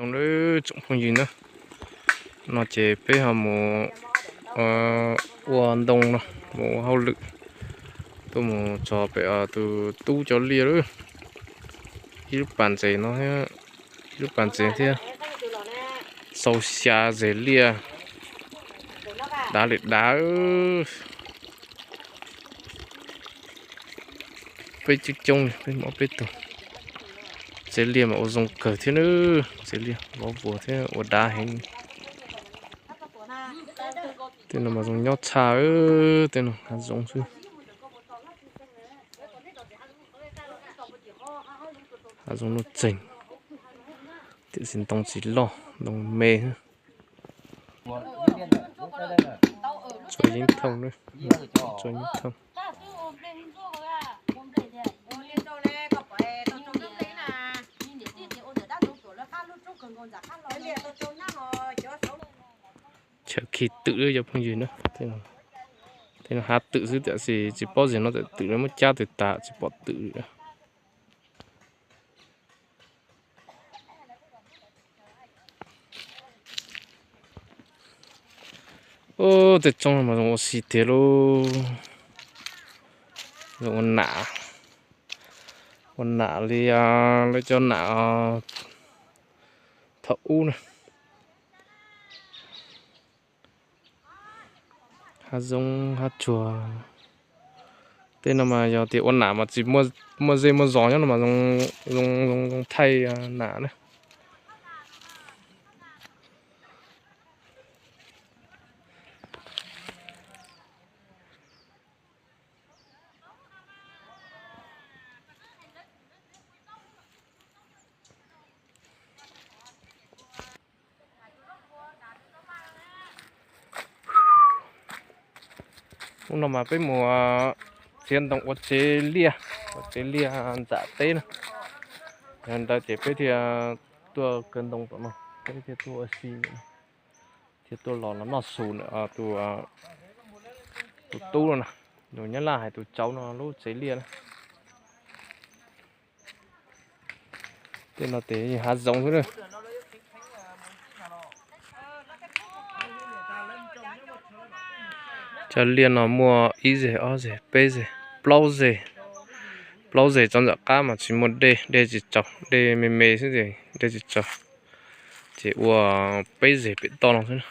Tsoom phooj ywg na, no ces peb ho mus ua ntoo no, mus ua hauj lwm, tuaj mus txog pem tus tub cov liaj lawm. Ib lub pas ntses no, ib lub pas ntses thiab, xau xya zes liaj, dav li dav. Peb coob coob li, peb mus ob peb tug. Tsev liaj mas ua zoo kawg thiab na, tsev liaj vov vuas thiab ua dav heev. Tej no mas zoo nyob tshaj, tej no hav zoov xwb. Hav zoov nuj txeeg, tiam sis ntoo tsis loj, ntoo me. Tso yeeb thooj, tso yeeb thooj. Chaw khi twm cov phooj ywg na, tej no hav twm xwb tiam sis tsis paub zem no twm lawv muab cab twg tas tsis pom twm li. Ub, tej roob no mas zoo ua si tiag lauj. Zoo ua nam, ua nam li lawv cov nam thaum ub na. Hav zoov hav tsuag. Tej no mas yog tias ua nam mas tsis muaj zej muaj zos nyob no mas zoo, zoo thaij nam na. Hnub no mas peb mus txiav ntoo ua tsev liaj, ua tsev liaj ntsam teb na. Yog li ntawd ces peb thiaj tuaj kaw ntoo tom no, peb thiaj tuaj ua si, thiaj tuaj los noj su ntawm tus tub no na, tus Nyab Laj hais tus tsauv no lub tsev liaj na. Tej no ces hav zoov xwb na. Cov liaj no muaj ib zeg, ob zeg, peb zeg, plaub zeg, plaub zeg tsob ntxawm qab mas tsis muaj dej, dej tsis tsaus, dej me me xwb ces dej tsis tsaus, ces ua peb zeg pem toj no xwb.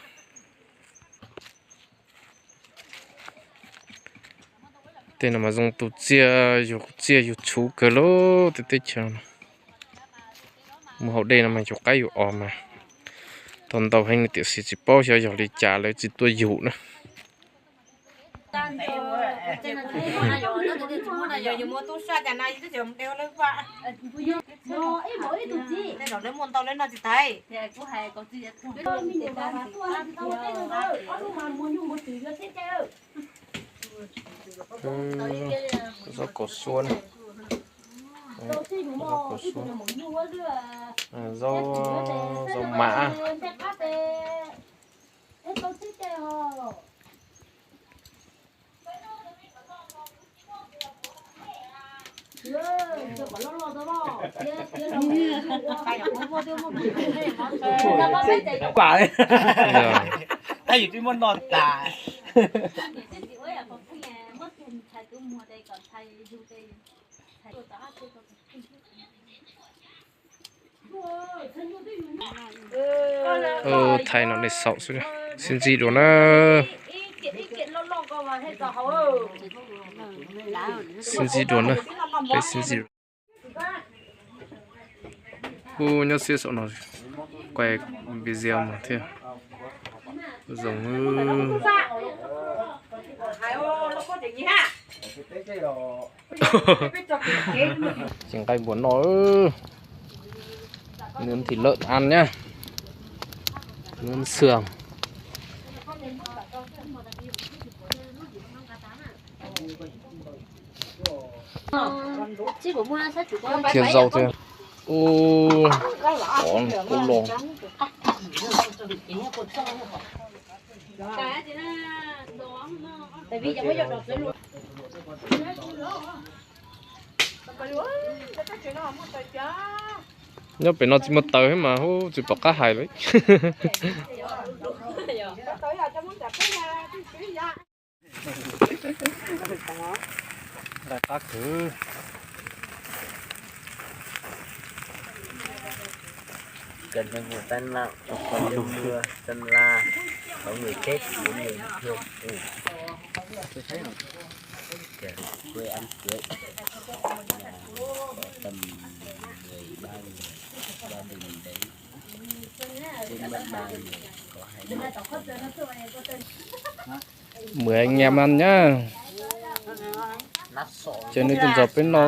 Tej no mas zoo tu tsiaj, yug tsiaj yug txhuv kawg lauj, tej teb chaws no. Mus haus dej no mas yus qaib yus os mas tau ntau heev tiam sis tsis paub xyov yog li cas lawv tsis tuaj yug na. Zaub kaum suab na. Zaub kaum suab. Zaub, zaub mam. Yog. Tab yus twb muab no tas. Thaij no nej xaus xwb, sib ntsib dua na. Sib ntsib dua na, peb sib ntsib dua. Ub, nyob siab saum no, quay video mas thiaj zoo. Ces nqaij npua no, nướng thịt lợn ăn nhá. Nướng xương. Thiab zaub thiab. Ub, cov kub los. Nyob pem no tsis muaj taws thiab mas hu tsis pom qab hais li. Laj qab khwv. Cov neeg mus tab laj, mus tab laj, có người chết, có người bị thương. Tiệc cưới, ăn cưới là có tầm mười ba người, gia đình đấy, trên mất ba người, có hai đứa. Mười anh em ăn nhá. Ces nws tuaj ntxov peb no.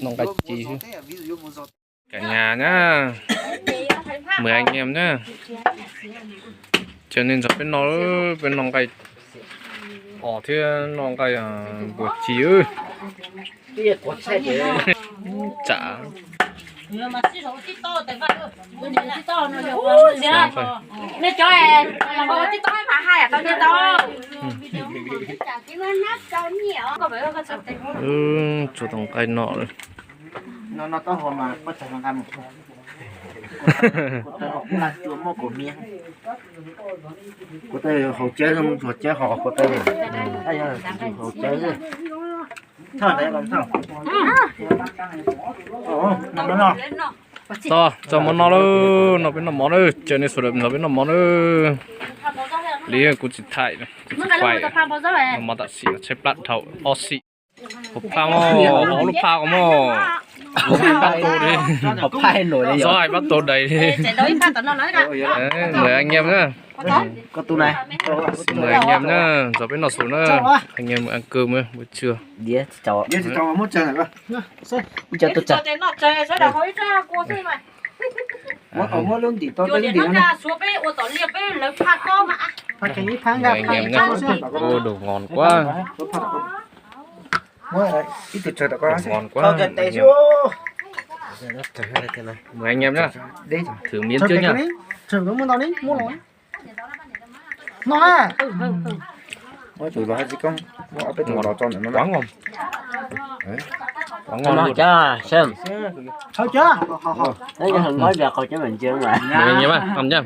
Noj nqaij ci. Cả nhà nhá. Mười anh em nhá. Ces nws ntxov peb no, peb noj nqaij os thiab noj nqaij npua ci. Tsam. Tsuas tau nqaij no. Kuv tej hauv cawv, hauv cawv ho kuv tej, hauv cawv. Txog, txog mov no lawm, no peb noj mov lawm, caw nej sawv daws nrog peb noj mov lawm. Li kuv tsis thaij, kuv tsis thaij, mov tam sim tshaib plab dhau ob xim. Hauv phaj mog, hauv lub phaj ko mog. Hauv phaj noj li, txhob hais pab tau dais li. Mười anh em na. Mười anh em na, ntxov peb noj su na. Anh em ăn cơm á, buổi trưa. Mười anh em nhá. Ôi, đồ ngon quá. Ngon quá. Mười anh em nhá. Thử miếng trước nhá. Ngon quá. Quá ngon. Quá ngon luôn. Mười anh em á, ăn nhá.